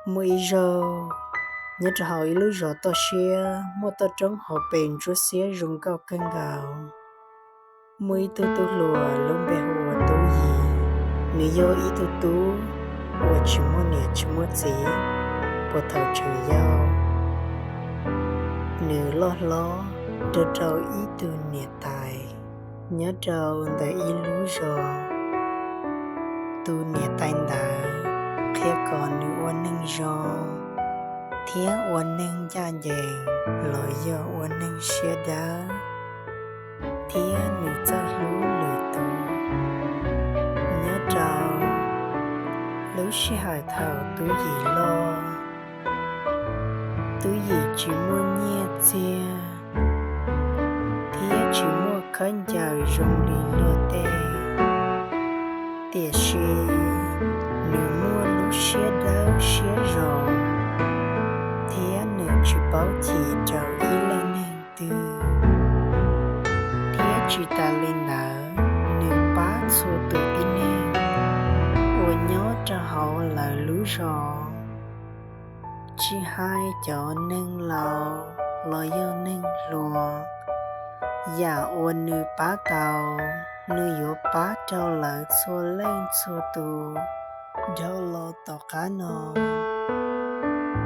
Muaj ib zaug, nyob rau hauv ib lub zos toj siab muaj toj roob hauv pes ntsuab xiab zoo nkauj kawg nkaus. Muaj ib tug tub hluas lub npe hu ua Tub Yim. Nws yog ib tug tub uas tsis muaj niam tsis muaj txiv puag thaum tseem yau. Nws loj hlob nrog rau ib tug niam tais nyob rau ntawm ib lub zos. Tus niam tais ntawd qhia kom nws ua neeg zoo thiab ua neeg ncaj ncees los yog ua neeg siab dawb, thiab nws txawj hlub lwm tus. Nyob rau lub sij hawm thaum Tub Yim loj, Tub Yim tsis muaj nyiaj txiag thiab tsis muaj khaub ncaws zoo li luag tej, tiam sis nws muaj lub siab dawb siab zoo, thiab nws tsis paub chim rau ib leej neeg twg. Thiab tsis tas li ntawd, nws pab txhua tus tib neeg uas nyob rau hauv lawv lub zos, tsis hais cov neeg laus los yog neeg hluas. Yam uas nws pab tau, nws yuav pab rau lawv txhua leej txhua tus. Dhau los tom qab no,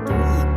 Tub Yim